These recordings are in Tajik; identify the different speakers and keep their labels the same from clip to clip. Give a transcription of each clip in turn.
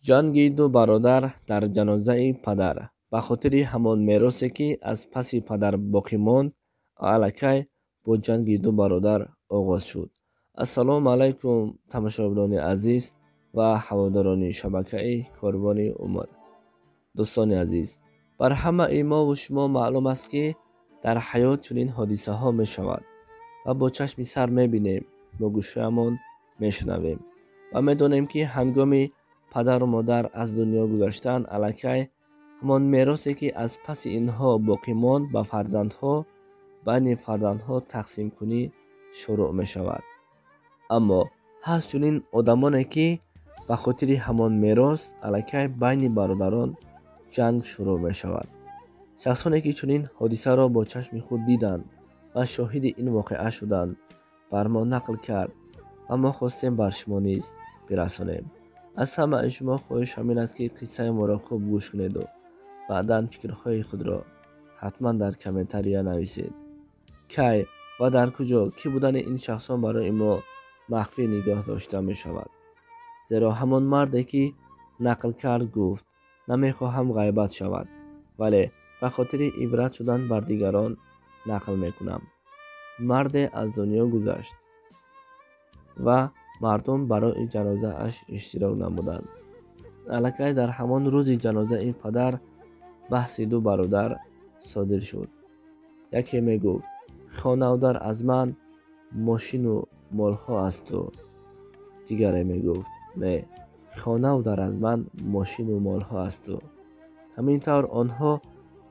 Speaker 1: Ҷанги ду бародар дар ҷанозаи падар ба хотири ҳамон меросе, ки аз паси падар боқӣ монд, аллакай бо ҷанги ду бародар оғоз шуд. Ассалому алайкум, тамошобинони азиз ва ҳаводорони шабакаи Корвони Умр. Дӯстони азиз, бар ҳамаи мову шумо маълум аст, ки дар ҳаёт чунин ҳодисаҳо мешавад ва бо чашми сар мебинем, бо гӯшҳоямон мешунавем ва медонем, ки ҳангоми падару модар аз дунё гузаштан, аллакай ҳамон меросе, ки аз паси инҳо боқӣ монд, ба фарзандҳо, байни фарзандҳо тақсимкунӣ шурӯъ мешавад. Аммо ҳаст чунин одамоне, ки ба хотири ҳамон мерос аллакай байни бародарон ҷанг шурӯъ мешавад. Шахсоне, ки чунин ҳодисаро бо чашми худ диданд ва шоҳиди ин воқеа шуданд, бар мо нақл кард ва мо хостем бар шумо низ бирасонем. Аз ҳамаи шумо хоҳиш ҳамин аст, ки қиссаи моро хуб гӯш кунеду баъдан фикрҳои худро ҳатман дар комментария нависед. Кай ва дар куҷо кӣ будани ин шахсон барои мо махфӣ нигоҳ дошта мешавад, зеро ҳамон марде, ки нақл кард, гуфт: намехоҳам ғайбат шавад, вале ба хотири ибрат шудан бар дигарон нақл мекунам. Марде аз дунё гузашт ва мардум барои ҷанозааш иштирок намуданд. Аллакай дар ҳамон рӯзи ҷанозаи падар баҳси ду бародар содир шуд. Яке мегуфт: хонавдар аз ман мошину молҳо аз ту. Дигаре мегуфт: не, хонавдар аз ман мошину молҳо аз ту. Ҳамин тавр онҳо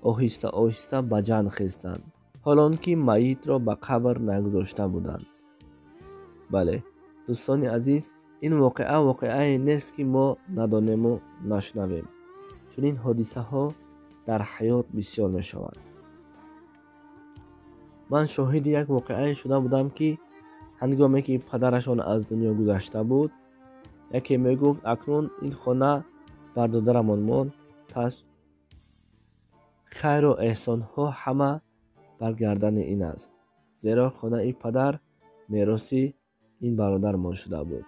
Speaker 1: оҳиста оҳиста ба ҷанг хестанд, ҳолон ки майитро ба қабр нагузошта буданд. Бале, дӯстони азиз, ин воқеа воқеае нест, ки мо надонему нашунавем. Чунин ҳодисаҳо дар ҳаёт бисёр мешавад. Ман шоҳиди як воқеае шуда будам, ки ҳангоме ки падарашон аз дунё гузашта буд, яке мегуфт: акнун ин хона бар додарамон монд, пас хайру эҳсонҳо ҳама бар гардани ин аст, зеро хонаи падар мероси ин бародармон шуда буд.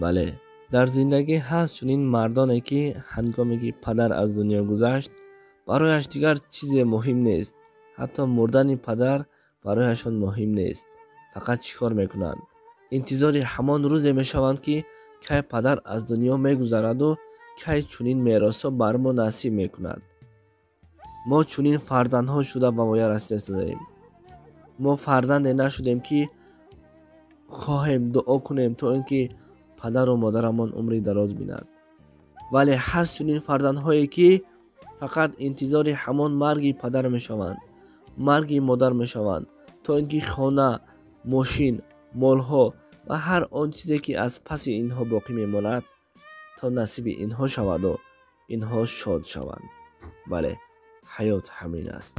Speaker 1: Бале, дар зиндагӣ ҳаст чунин мардоне, ки ҳангоме ки падар аз дунё гузашт, барояш дигар чизе муҳим нест. Ҳатто мурдани падар барояшон муҳим нест. Фақат чӣ кор мекунанд? Интизори ҳамон рӯзе мешаванд, ки кай падар аз дунё мегузараду кай чунин меросҳо бар мо насиб мекунад. Мо чунин фарзандҳо шуда ба воя расида истодаем. Мо фарзанде нашудем, ки хоҳем дуо кунем, то ин ки падару модарамон умри дароз бинад. Вале ҳаст чунин фарзандҳое, ки фақат интизори ҳамон марги падар мешаванд, марги модар мешаванд, то ин ки хона, мошин, молҳо ва ҳар он чизе, ки аз паси инҳо боқӣ мемонад, то насиби инҳо шаваду инҳо шод шаванд. Бале, ҳаёт ҳамин аст.